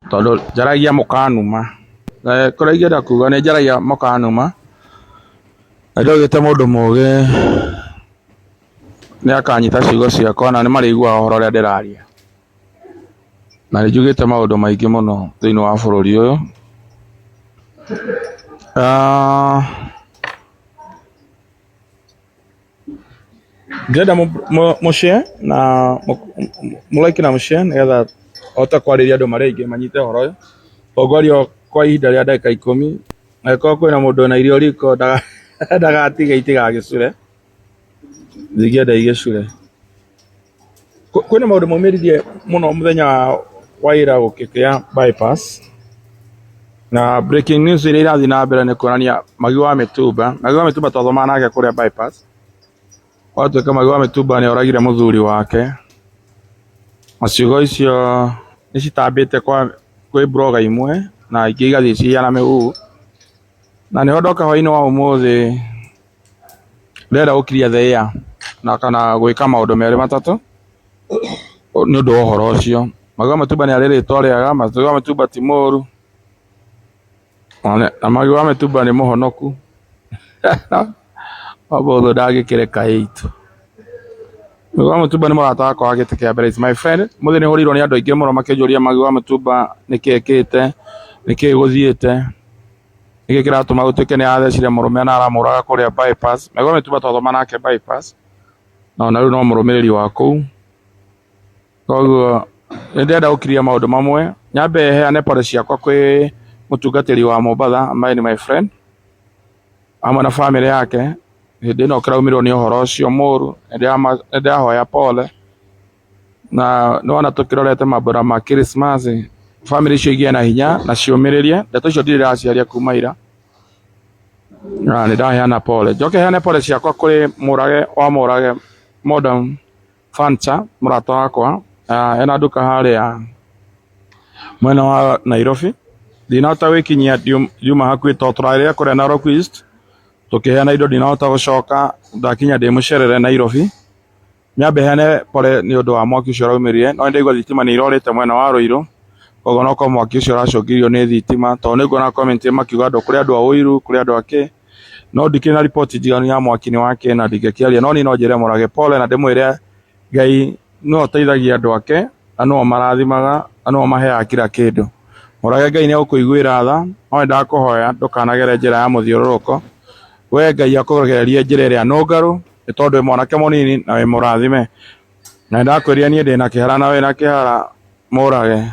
Tondũ njaragia mũkanuma. Kũrĩa ingĩenda kuga nĩ njaragia mũkanuma, na ndaugĩte mũndũ mũgĩ nĩ akanyita ciugo ciakwa na nĩ marĩiguaga ũhoro ũrĩa ndĩraria. Na nĩ njugĩte maũndũ maingĩ mũno thĩinĩ wa bũrũri ũyũ. Ndĩrenda mũ share na mũ like na mũ share nĩgetha hote kwarĩria andũ marĩ aingĩ manyite ũhoro ũyũ. Ngwaria kwa ihinda rĩa ndagĩka 10, angĩkorwo kwĩna mũndũ wĩna irio riko ndagatige itigagĩcure, ndingĩenda igĩcure. Kwĩna maũndũ maumĩrire mũno mũthenya wa ira gũkĩgĩa bypass, na breaking news iria irathiĩ na mbere nĩ kuonania Magi wa Mĩtumba, Magi wa Mĩtumba twathomaga nake kũrĩa bypass, gwatuĩka Magi wa Mĩtumba nĩ oragire mũthuri wake, na ciugo icio nĩ citambĩte kwĩ blogger imwe na ingĩ igathiĩ cihana mĩhuhu, na nĩho ndoka hwainĩ wa ũmũthĩ ndĩrenda gũkiria the air na kana gwĩka maũndũ merĩ matatũ nĩ ũndũ wa ũhoro ũcio. Magi wa Mĩtumba nĩ arĩ rĩtwa rĩega, Magi wa Mĩtumba ti mũru, na Magi wa Mĩtumba nĩ mũhonoku ũmũthĩ ndangĩkĩreka ĩitũ. Magi wa Mĩtumba nĩ mũrata wakwa wa gĩtĩ kĩa mbere, is my friend. Ũmũthĩ nĩ hũrĩirwo nĩ andũ aingĩ mũno makĩnjũria Magi wa Mĩtumba nĩkĩ ekĩte, nĩkĩ gũthiĩte. Nĩkĩ kĩratũma gũtuĩke nĩ arathecire mũrũme na aramũraga kũrĩa bypass. Magi wa Mĩtumba twathoma nake bypass, na ona rĩu no mũrũmĩrĩri wa kũu. Koguo nĩ ndĩrenda gũkiria maũndũ mamwe, nyambe heane pole ciakwa kwĩ mũtungatĩri wa Mombatha ambaye ni my friend, hamwe na bamĩrĩ yake, hĩndĩ ĩno kĩraumĩrwo nĩ ũhoro ũcio mũru, nĩ ndĩrahoya pole. Na nĩwona tũkĩrorete mambura ma Christmas, bamĩrĩ icio igĩe na hinya na ciũmĩrĩrie, ndeto icio ndirĩ ndaciaria kuma ira, na nĩ ndaheana pole. Njoke heane pole ciakwa kũrĩ Mũrage wa Mũrage Modern Furniture, mũrata wakwa, ena nduka harĩa mwena wa Nairobi, ndinahota gwĩkinyia ndiuma hakuhĩ tondũ tũrarĩrĩa kũrĩa Narok East, tũkĩheana indo ndinahota gũcoka, ndakinya ndĩ mũcerere Nairobi. Nyambe heane pole nĩ ũndũ wa mwaki ũcio ũraumĩrire, no nĩndaigua thitima nĩ irorĩte mwena wa Ruiru, koguo no korwo mwaki ũcio ũracũngĩrĩirio nĩ thitima, tondũ nĩ nguona comment makiuga andũ kũrĩ andũ a ũiru, kũrĩ andũ a kĩ, no ndikĩrĩ na riboti njiganu ya mwaki nĩ wakĩ na ndingĩkĩaria, no niĩ no njĩre Mũrage pole na ndĩmwĩre Ngai nĩwe ũteithagia andũ ake, na nĩwe ũmarathimaga, na nĩwe ũmaheaga kila kĩndũ. Mũrage Ngai nĩ egũkũiguĩra tha, no nĩ ndakũhoya ndũkanagere njĩra ya mũthiũrũrũko, we Ngai akũgererie njĩra ĩrĩa nũngarũ, nĩ tondũ wĩ mwanake mũnini na wĩ mũrathime. Na nĩ ndakwĩrire niĩ ndĩna kĩhara na wĩna kĩhara mũrage,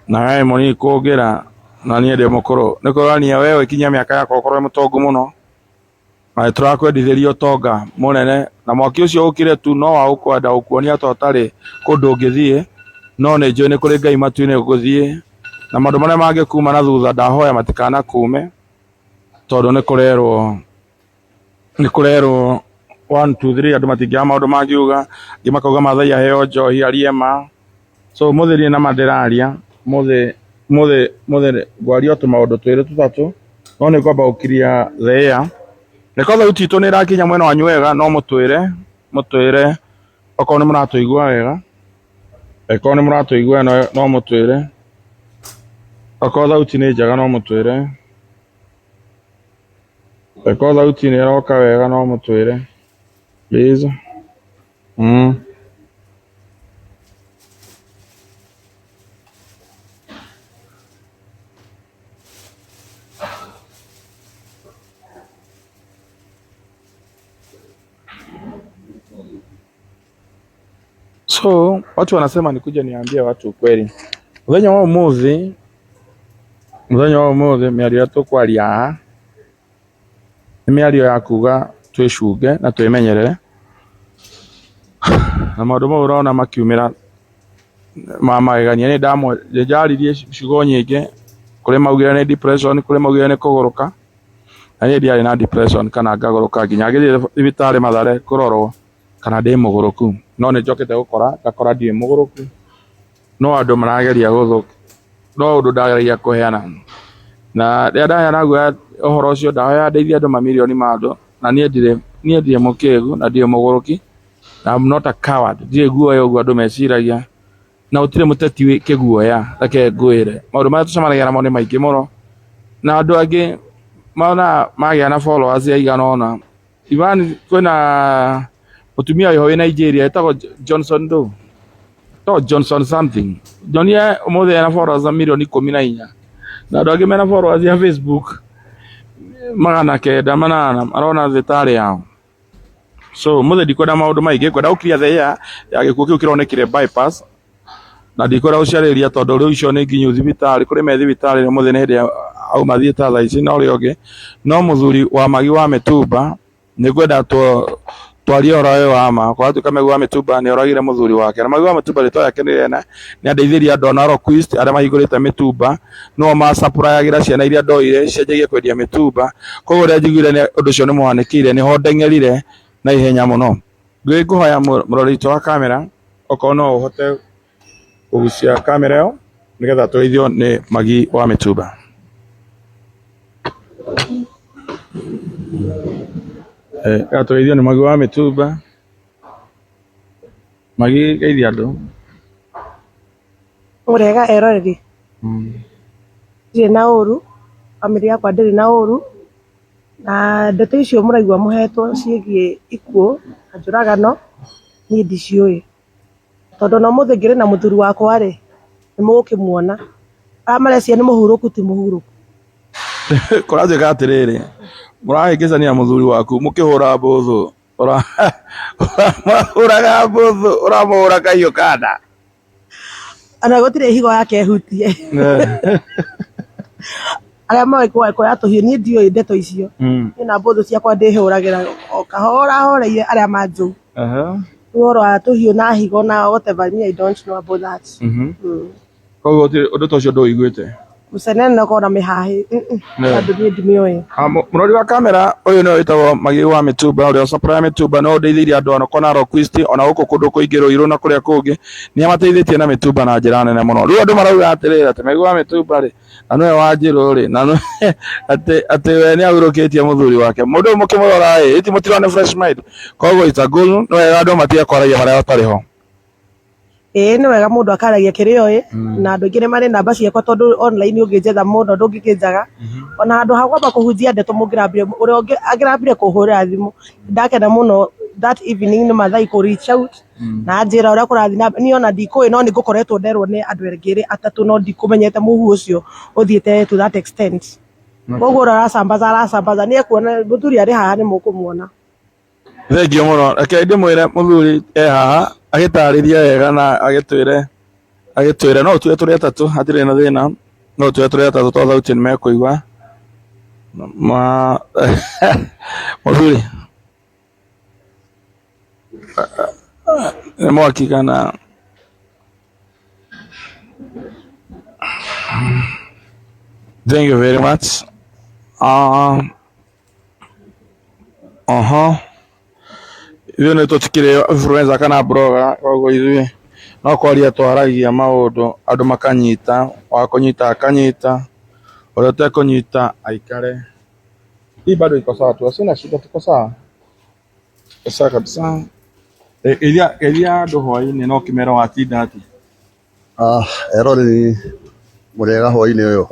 na we wĩ mũnini kũngĩra na niĩ ndĩ mũkũrũ. Nĩ kuonania we ũgĩkinyia mĩaka yakwa ũkorwo wĩ mũtongu mũno, na nĩ tũrakwendithĩria ũtonga mũnene, na mwaki ũcio ũkire tu no wa kwenda gũkuonia ta ũtarĩ kũndũ ũngĩthiĩ, no nĩ njũĩ nĩ kũrĩ Ngai matu-inĩ ũgũthiĩ, na maũndũ marĩa mangĩkuma na thutha ndahoya matikanakume, tondũ nĩ kũrerwo nĩ kũrerwo one two three andũ matingĩaga maũndũ mangiuga, angĩ makauga Maathai aheo njohi arie ma. So ũmũthĩ ndirĩ na ma ndĩraria, ũmũthĩ ũmũthĩ ũmũthĩ ngwaria o tũmaũndũ twĩrĩ tũtatũ, no nĩ ngwamba gũkiria the air. Rĩkorwo thauti itũ nĩ ĩrakinya mwena wanyu wega no mũtwĩre, mũtwĩre okorwo nĩ mũratũigua wega, angĩkorwo nĩ mũratũigua wega no mũtwĩre, okorwo thauti nĩ njega no mũtwĩre. Angĩkorwo thauti nĩ ĩroka wega no mũtwĩre please. So watu wanasema nikuje niambie watu ukweli. Mũthenya wa ũmũthĩ, mũthenya wa ũmũthĩ mĩario ĩrĩa tũkwaria haha nĩ mĩario ya kuga twĩcunge na twĩmenyerere na maũndũ mau ũrona makiumĩra ma magegania. Nĩ ndaririe ciugo nyingĩ, kũrĩ maugire nĩ depression, kũrĩ maugire nĩ kũgũrũka, na niĩ ndiarĩ na depression kana ngagũrũka nginya ngĩthiĩ thibitarĩ Mathare kũrorwo kana ndĩ mũgũrũku, no nĩ njokete gũkora ngakora ndirĩ mũgũrũku, no andũ marageria gũthũkia, no ũndũ ndageragia kũheana, na rĩrĩa ndaheana guoya ũhoro ũcio ndahoyaga ndeithie andũ mamirioni ma andũ, na niĩ ndirĩ niĩ ndirĩ mũkĩgu na ndirĩ mũgũrũki, na I'm not a coward, ndirĩ guoya ũguo andũ meciragia, Na gũtirĩ mũteti wĩ kĩguoya, reke ngwĩre. Maũndũ marĩa tũcemanagia namo nĩ maingĩ mũno. Na andũ angĩ monaga magĩa na followers aigana ũna. Ivan kwĩna mũtumia wĩho wĩ Nigeria etagwo Johnson Ndũ. Etagwo Johnson something. Nyonie ũmũthĩ ena followers mirioni 14. Na andũ angĩ mena followers ya Facebook 908 marona thĩ tarĩ yao. So ũmũthĩ ndikwenda maũndũ maingĩ, ngwenda gũkiria the air ya gĩkuũ kĩu kĩronekire bypass na ndikwenda gũciarĩria tondũ rĩu icio nĩ nginyu thibitarĩ, kũrĩ me thibitarĩ ũmũthĩ nĩ hĩndĩ auma thiĩte thaa ici na ũrĩa ũngĩ. No mũthuri wa Magi wa Mĩtumba nĩ ngwenda twarie ũhoro ũyũ wa ma. Kũratuĩka Magi wa Mĩtumba nĩ oragire mũthuri wake. Na Magi wa Mĩtumba rĩtwa rĩake nĩ rĩene, nĩ andeithĩria andũ a Narok East arĩa mahingũrĩte mĩtumba, nĩo macapurayagĩra ciana iria ndoire cianjagia kwendia mĩtumba. Koguo rĩrĩa njiguire ũndũ ũcio nĩ mũhanĩkĩire nĩho ndeng'erire na ihenya mũno. Ngũhoya mũrori witũ wa kamera okorwo no ũhote kũgucia kamera ĩyo nĩgetha tũgeithio nĩ Magi wa Mĩtumba. Nĩgetha tũgeithio nĩ Magi wa Mĩtumba. Magi geithia andũ. Mũrĩega eroreri? Ndirĩ na ũru, bamĩrĩ yakwa ndĩrĩ na ũru, na ndeto icio mũraigua mũhetwo ciĩgiĩ ikuũ na njũragano, niĩ ndiciũĩ. Tondũ ona ũmũthĩ ngĩrĩ na mũthuri wakwa rĩ, nĩ mũgũkĩmuona. Arĩa mareciria nĩ mũhurũku ti mũhurũku. Kũratuĩka atĩrĩrĩ, mũrahĩngĩcania mũthuri waku mũkĩhũra mbũthũ, ũramũhũraga mbũthũ, ũramũhũra kahiũ ka nda. Ona gũtirĩ higo yake ĩhutie. Arĩa moĩ kuoya tũhiũ, niĩ ndiũĩ ndeto icio. Niĩ na mbũthũ ciakwa ndĩhũragĩra o kahora horeire arĩa manjũĩ. Rĩu ũhoro wa tũhiũ na higo na whatever, me I don't know about that. Koguo ũndũ ta ũcio ndũiguĩte? Mũcenene ũkoragwo na mĩhahĩ. Andũ niĩ ndimĩũĩ. Mũrori wa kamera ũyũ nĩwe wĩtagwo Magi wa Mĩtumba, ũrĩa supplier mĩtumba, nĩwe ũndeithĩirie andũ a Narok East ona gũkũ kũndũ kũingĩ Ruiru na kũrĩa kũngĩ, nĩ amateithĩtie na mĩtumba na njĩra nene mũno. Rĩu andũ marauga atĩrĩrĩ atĩ Magi wa Mĩtumba rĩ, na nĩwe Wanjirũ rĩ, na atĩ we nĩ ahurũkĩtie mũthuri wake. Mũndũ ũyũ mũkĩmũrora ĩ, ĩti mũtirona nĩ fresh mind. Koguo it's a good, nĩ wega andũ matige kwaragia marĩa matarĩ ho. Ĩĩ nĩ wega mũndũ akaragia kĩrĩa oĩ, na andũ aingĩ nĩ marĩ namba ciakwa tondũ online ũngĩnjetha mũno ndũngĩkĩnjaga. Ona handũ ha kwamba kũhunjia ndeto mũngĩrambire, ũrĩa ũngĩ angĩrambire kũhũrĩra thimũ. Ndakena mũno that evening nĩ Maathai kũ reach out na anjĩra ũrĩa kũrathiĩ na mbere. Niĩ ona ndikũĩ no nĩ ngũkoretwo nderwo nĩ andũ erĩ atatũ no ndikũmenyete mũhu ũcio ũthiĩte to that extent. Koguo ũrĩa arasambaza arasambaza nĩ ekuona mũthuri arĩ haha nĩ mũkũmuona. Thengiũ mũno, reke ndĩmwĩre mũthuri e haha agĩtarĩria wega na agĩtwĩre agĩtwĩre no tue tũrĩ atatũ hatirĩ na thĩna, no tue tũrĩ atatũ tondũ thauti nĩ mekũigua. Ma mũthuri nĩ mwaki kana Thank you very much. Oho ithuĩ nĩ tũtikĩrĩ influencer kana blogger koguo ithuĩ no kwaria twaragia maũndũ andũ makanyita, wa kũnyita akanyita, ũrĩa ũtekũnyita aikare. Hii bado iko sawa tu, sina shida, tuko sawa. Tuko sawa kabisa. Geithia geithia andũ hwaĩ-inĩ no ũkĩmera watinda atĩa. Eroreri mũrĩega hwaĩ-inĩ ũyũ,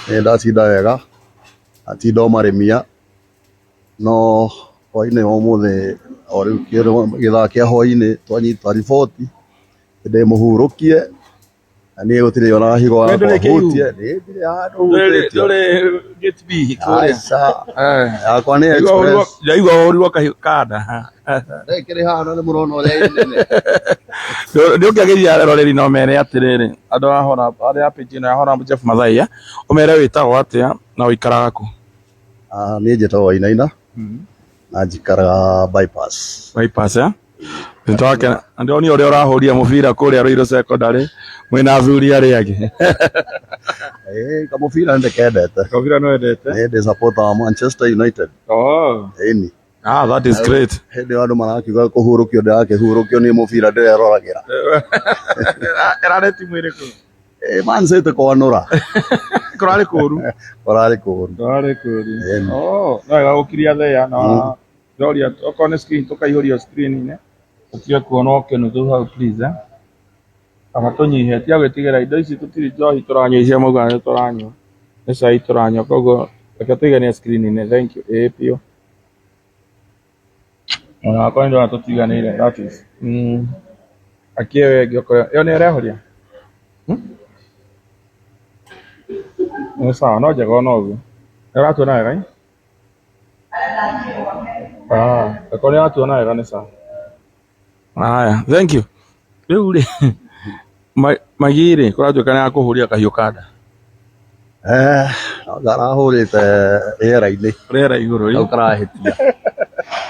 nĩ ndatinda wega, ndatinda o marĩmia, no hwaĩ-inĩ wa ũmũthĩ o rĩu gĩthaa kĩa hwaĩ-inĩ twanyita riboti, ndĩ mũhurũkie, na niĩ gũtirĩ ona higo We yakwa ndũrĩ kĩihu? hutie, niĩ ndirĩ handũ Ndũrĩ hutĩtio. ndũrĩ gate B kũrĩa. Aca, yakwa nĩ Ndaigua express. ndaigua ũhũrirwo kahiũ kanda. Ĩkĩrĩ haha na nĩ mũrona ũrĩa ĩ nene. Nĩ ũngĩageria eroreri no mere atĩrĩrĩ, andũ a Hora, arĩa a page ĩno ya Hora Jeff Mathaiya, ũmere wĩtagwo atĩa na ũikaraga kũ? Niĩ njĩtagwo Wainaina na njikaraga bypass. Bypass, eh? Nĩtwakena. Na ndĩronire ũrĩa ũrahũrire mũbira kũrĩa Ruiru Secondary mwĩna athuri arĩa angĩ. Ĩĩ kamũbira nĩndĩkendete. Kamũbira nĩwendete? Nĩ ndĩ supporter wa Manchester United. Oh. Ĩni. Ah, that is great. Hĩndĩ ĩyo andũ marakiuga kũhurũkio ndĩrakĩhurũkio niĩ mũbira ndĩreroragĩra. Ĩrarĩ timu ĩrĩkũ? Ĩ Man City kwanũra. Kũrarĩ kũru. Kũrarĩ kũru. Kũrarĩ kũru. Ĩni. Oh, no wega gũkiria thea na ndoria okorwo nĩ screen tũkaihũria screen-inĩ ũtige kuona o kĩnuthu hau please eh. Kaba tũnyihie tiga gwĩtigĩra indo ici tũtirĩ njohi tũranyua ici mauga nĩ tũranyua nĩ cai tũranyua koguo reke tũiganie screen-inĩ thank you ĩĩ biũ ona wakwa nĩ ndĩrona tũtiganĩire that is akia ĩyo ĩngĩ okorwo ĩyo nĩ ĩrehoria. Nĩ sawa no njega ona ũguo nĩ ũratuona wega ĩ? Ah, okorwo nĩ ũratuona wega nĩ sawa. Haya, thank you. Rĩu rĩ, Magi rĩ, kũratuĩka nĩ akũhũrire kahiũ ka nda. Eh, karahũrĩte rĩera-inĩ. Rĩera igũrũ. Hau karahĩtia.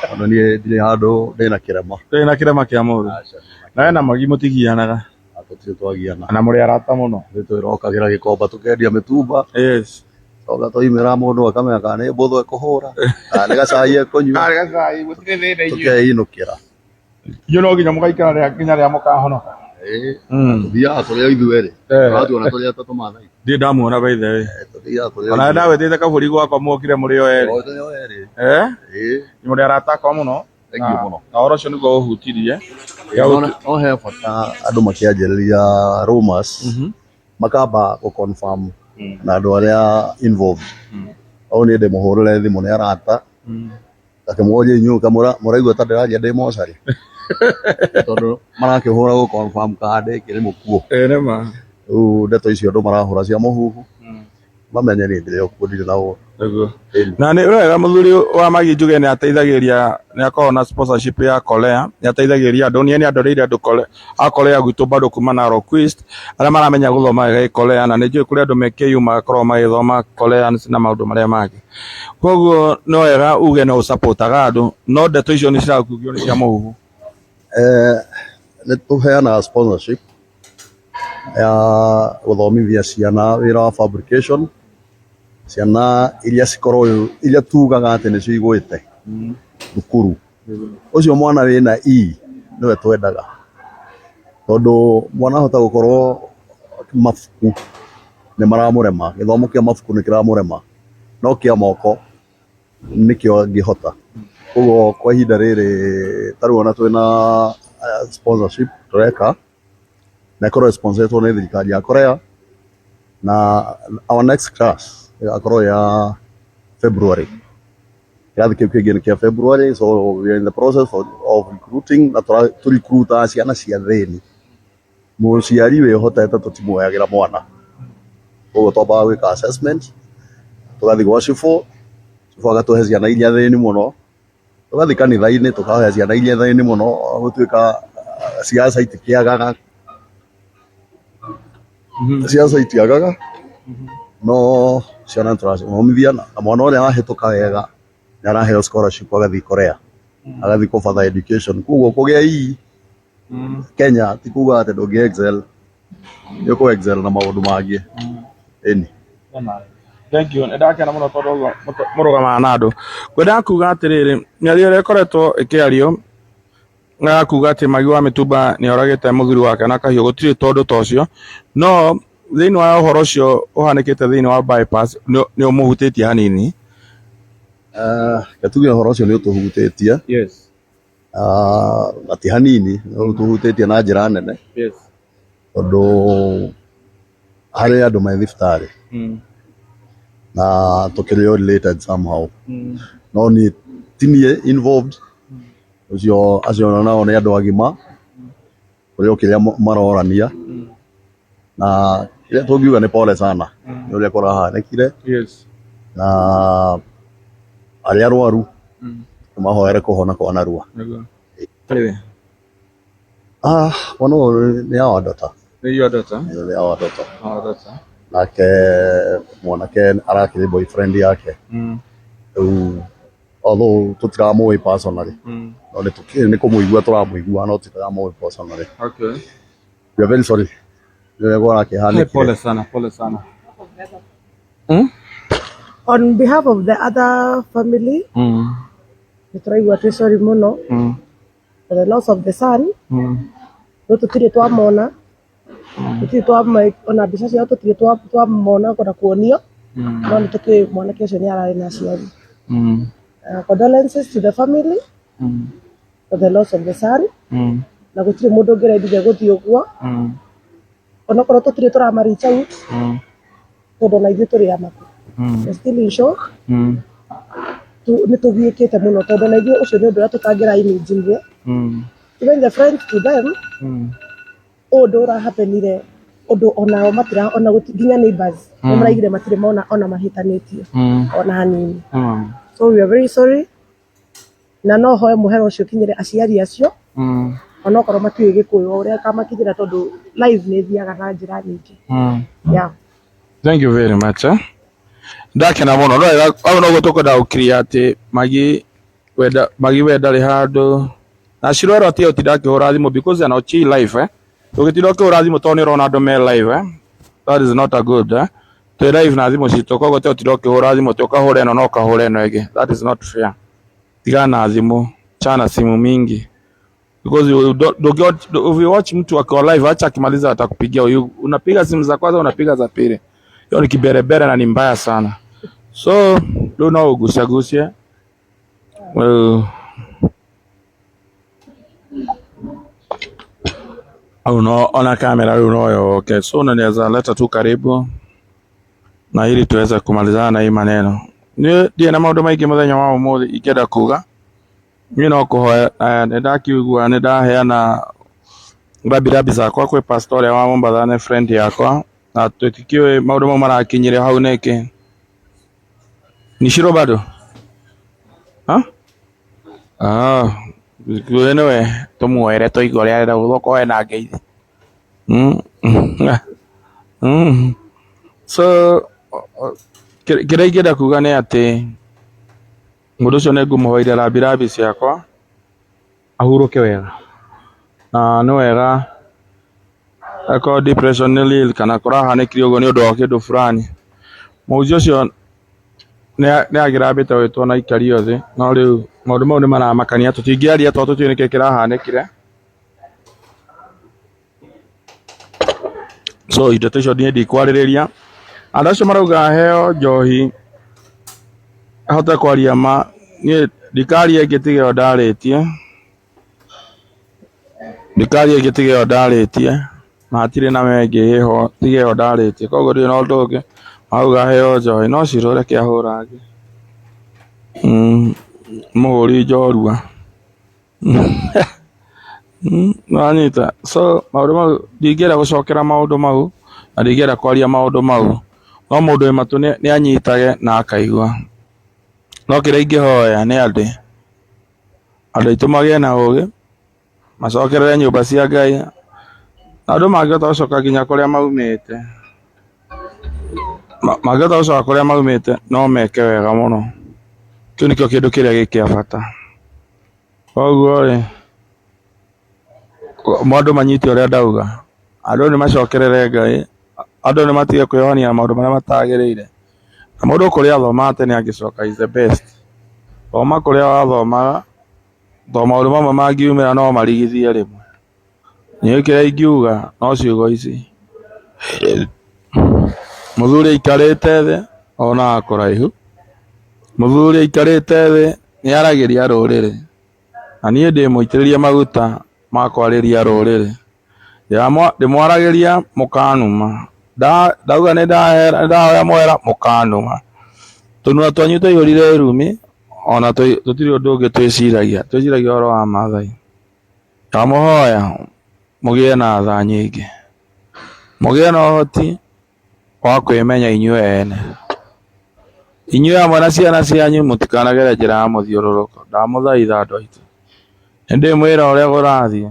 Tondũ niĩ ndirĩ handũ ndĩna kĩrema. Ndũrĩ na kĩrema kĩa mũndũ. Na we na Magi mũtigianaga. Tũtirĩ twagiana. Na mũrĩ arata mũno. Nĩ twĩrokagĩra gĩkomba tũkendia mĩtumba. Yes. Coka twaimĩra mũndũ akamenya kana nĩ mbũthũ ekũhũra, kana nĩ gacai ekũnyua. Kana nĩ gacai, gũtirĩ thĩna inyuĩ. Tũkeinũkĩra. Inyuĩ no nginya mũgaikara nginya rĩrĩa mũkahonoka. Ĩĩ. Tũthiaga tũrĩ o ithuerĩ. Ũratuona tũrĩ atatũ Maathai. Ndirĩ ndamuona by the way. Tũthiaga tũrĩ o Ona ithuerĩ. ndagwĩtĩte kabũri gwakwa muokire mũrĩ o erĩ. Tũrĩ o erĩ. Eh? Ĩĩ. Mũrĩ arata akwa mũno. Thank you mũno. Na ũhoro ũcio nĩguo ũhutirie. No he bata andũ makĩanjĩrĩria rumors makamba gũ confirm na andũ arĩa involved. Au niĩ ndĩmũhũrĩre thimũ nĩ arata ngakĩmũria inyuĩ mũraigua ta ndĩraria ndĩ mocarĩ tondũ marakĩhũra gũ confirm kana ndĩkĩrĩ mũkuũ. Ĩĩ nĩ ma. Rĩu ndeto icio andũ marahũra cia mũhuhu mamenye niĩ ndĩrĩ o kuo ndirĩ na ũru. Nĩguo. Na nĩ wega mũthuri wa Magi njuge nĩ ateithagĩrĩria nĩ akoragwo na sponsorship ya Korea nĩ ateithagĩrĩria andũ niĩ nĩ andoreire andũ a Korea gwitũ bado kuma Narok East arĩa maramenya gũthoma wega Korea na nĩ njũĩ kũrĩ andũ me KU makoragwo magĩthoma Korea na maũndũ marĩa mangĩ koguo no wega uge no ũsupportaga andũ no ndeto icio nĩ cirakugio nĩ cia mũhuhu. Nĩ tũheanaga sponsorship ya gũthomithia ciana wĩra wa fabrication, ciana iria cikoragwo iria tugaga atĩ nĩcio igwĩte thukuru. Ũcio mwana wĩna E nĩwe twendaga, tondũ mwana ahota gũkorwo mabuku nĩ maramũrema, gĩthomo kĩa mabuku nĩ kĩramũrema, no kĩa moko nĩkĩo angĩhota. Koguo kwa ihinda rĩrĩ ta rĩu ona twĩna sponsorship tũreka, na ĩkorwo ĩsponsetwo nĩ thirikari ya Korea, na our next class ĩgakorwo ya February. Kĩrathi kĩu kĩngĩ nĩ kĩa February, so we are in the process of recruiting na tũ recruitaga ciana cia thĩni. Mũciari wĩhotete tũtimuoyagĩra mwana. Koguo twambaga gwĩka assessment, tũgathiĩ gwa cibũ, cibũ agatũhe ciana iria thĩni mũno, tũgathiĩ kanitha-inĩ tũkahoya ciana iria thĩni mũno gũtuĩka ciaca itikĩagaga, ciaca itiagaga, no ciana nĩ tũracithomithia na mwana ũrĩa wahĩtũka wega nĩ araheo scholarship agathiĩ Korea, agathiĩ kũ further education. Koguo kũgĩa E Kenya ti kuga atĩ ndũngĩ excel, nĩ ũkũ excel na maũndũ mangĩ. Ĩni. Thank you. Nĩ ndakena mũno tondũ ũguo mũrũgamaga na andũ. Ngwendaga kuga atĩrĩrĩ, mĩario ĩrĩa ĩkoretwo ĩkĩario ya kuga atĩ Magi wa Mĩtumba nĩ oragĩte mũthuri wake na kahiũ gũtirĩ tondũ ta ũcio, no thĩinĩ wa ũhoro ũcio ũhanĩkĩte thĩinĩ wa bypass nĩ ũmũhutĩtie hanini. Reke tuge ũhoro ũcio nĩ ũtũhutĩtie. Yes. Na ti hanini, nĩ ũtũhutĩtie na njĩra nene. Yes. Tondũ harĩ andũ me thibitarĩ na tũkĩrĩ o related somehow. No niĩ ti niĩ involved, ũcio acio nao nĩ andũ agima, kũrĩ o kĩrĩa marorania. Na kĩrĩa tũngiuga nĩ pole sana nĩ ũrĩa kũrahanĩkire. Yes. Na arĩa arwaru tũmahoere kũhona kwa narua. Nĩguo. Harĩ we. Ah, mwana ũyũ nĩ our daughter. Nĩ your daughter? Nĩ our daughter. Our daughter. Nake mwanake arakĩrĩ boyfriend yake. Rĩu although tũtiramũĩ personally, no nĩ kũmũigua tũramũigua no tũtiramũĩ personally. Okay. We are very sorry. Nĩ ũrĩa kũrakĩhanĩkire. Pole sana, pole sana. On behalf of the other family, nĩ tũraigua twĩ sorry mũno for the loss of the son. No tũtirĩ twamona, tũtirĩ twama ona mbica ciao tũtirĩ twamona ona kuonio, no nĩ tũkĩũĩ mwanake ũcio nĩ ararĩ na aciari. Condolences to the family for the loss of the son. Na gũtirĩ mũndũ ũngĩrendire gũthiĩ ũguo. Onokorwo tũtirĩ tũrama reach out tondũ ona ithuĩ tũrĩ amaku. We're still in shock. Nĩ tũgiĩkĩte mũno tondũ ona ithuĩ ũcio nĩ ũndũ ũrĩa tũtangĩra imagine. Even the friends to them, ũndũ ũrahapenire, ũndũ onao matira ona nginya neighbors nĩ maraigire matirĩ mona ona mahĩtanĩtie ona hanini. So we are very sorry na no hoe mũhera ũcio ũkinyĩre aciari acio, onokorwo matiũĩ Gĩkũyũ o ũrĩa kamakinyĩra tondũ live nĩ ĩthiaga na njĩra nyingĩ. Yeah. Thank you very much, eh? Ndakena mũno no wega hau noguo tũkwenda gũkiria atĩ magi wenda magi we ndarĩ handũ na Shiroro ati ũtinda akĩhũra thimũ because ana chi live, eh? Ũgĩtinda ũkĩhũra thimũ tondũ nĩ ũrona andũ me live, eh? That is not a good, eh? Twĩ live na thimũ citũ, koguo te ũtinda ũkĩhũra thimũ ti ũkahũra ĩno na ũkahũra ĩno ĩngĩ. That is not fair. Tigana na thimũ, chana simu mingi because you don't, if you watch mtu akiwa live, acha akimaliza atakupigia. Unapiga simu za kwanza, unapiga za pili, hiyo ni kiberebere na ni mbaya sana. So rĩu no ũgucia gucie. Well, au no ona kamera rĩu no yoke, so unaweza leta tu karibu na ili tuweze kumalizana na hii maneno. Niĩ ndirĩ na maũndũ maingĩ mũthenya wa ũmũthĩ ingĩenda kuga. Niĩ no kũhoya nĩ ndakiugua nĩ ndaheana rambirambi zakwa kwĩ pastor ũrĩa wa Mombatha, nĩ friend yakwa, na tũtikĩũĩ maũndũ mau marakinyire hau nĩkĩ. Ni Shiro bado? Ha? Ah, anyway, tũmuoere tũigue ũrĩa arenda gũthũka ena ngeithi. So kĩrĩa ingĩenda kuga nĩ atĩ mũndũ ũcio nĩ ngũmũhoire rambirambi ciakwa ahurũke wega, na nĩ wega akorwo depression nĩ real kana kũrahanĩkire ũguo nĩ ũndũ wa kĩndũ fulani, mũhunjia ũcio nĩ agĩrambĩte gwĩtwo na aikario thĩ, no rĩu maũndũ mau nĩ maramakania, tũtingĩaria tondũ tũtiũĩ nĩkĩ kĩrahanĩkire. So indo ta icio niĩ ndikwarĩrĩria. Andũ acio marauga heo njohi ahote kwaria ma, niĩ ndikaria ĩngĩ tiga ĩyo ndarĩtie, ndikaria ĩngĩ tiga ĩyo ndarĩtie, na hatirĩ na mengĩ ĩho tiga ĩyo ndarĩtie, koguo ndirĩ na ũndũ ũngĩ. Marauga heo njohi no Shiro reke ahũrange. Mũhũri njorua. Nĩwanyita? So maũndũ mau ndingĩenda gũcokera maũndũ mau na ndingĩenda kwaria maũndũ mau, no mũndũ wĩ matũ nĩ anyitage na akaigua. No kĩrĩa ingĩhoya nĩ atĩ andũ aitũ magĩe na ũgĩ, macokerere nyũmba cia Ngai, na andũ mangĩhota gũcoka nginya kũrĩa maumĩte, mangĩhota gũcoka kũrĩa maumĩte no meke wega mũno. Kĩu nĩkĩo kĩndũ kĩrĩa gĩ kĩa bata. Koguo rĩ, andũ manyite ũrĩa ndauga, andũ nĩ macokerere Ngai, andũ nĩ matige kwĩyohania na maũndũ marĩa matagĩrĩire. Na mũndũ kũrĩa athomaga tene angĩcoka is the best. Thoma kũrĩa wathomaga, tondũ maũndũ mamwe mangiumĩra no marigithie rĩmwe. Niĩ kĩrĩa ingiuga no ciugo ici, mũthuri aikarĩte thĩ onaga kũraihu, mũthuri aikarĩte thĩ nĩaragĩria rũrĩrĩ, na niĩ ndĩ mũitĩrĩrie maguta ma kwarĩria rũrĩrĩ. Ndĩmwaragĩria mũkanuma, ndauga nĩ ndahoya mũhera mũkanuma. Tũnua twanyu twaihũrire irumi ona tũtirĩ ũndũ ũngĩ twĩciragia, twĩciragia ũhoro wa Maathai. Ndamũhoya mũgĩe na tha nyingĩ, mũgĩe na ũhoti wa kwĩmenya inyuĩ ene. Inyuĩ hamwe na ciana cianyu mũtikanagere njĩra ya mũthiũrũrũko. Ndamũthaitha andũ aitũ, nĩ ndĩmwĩra ũrĩa kũrathiĩ.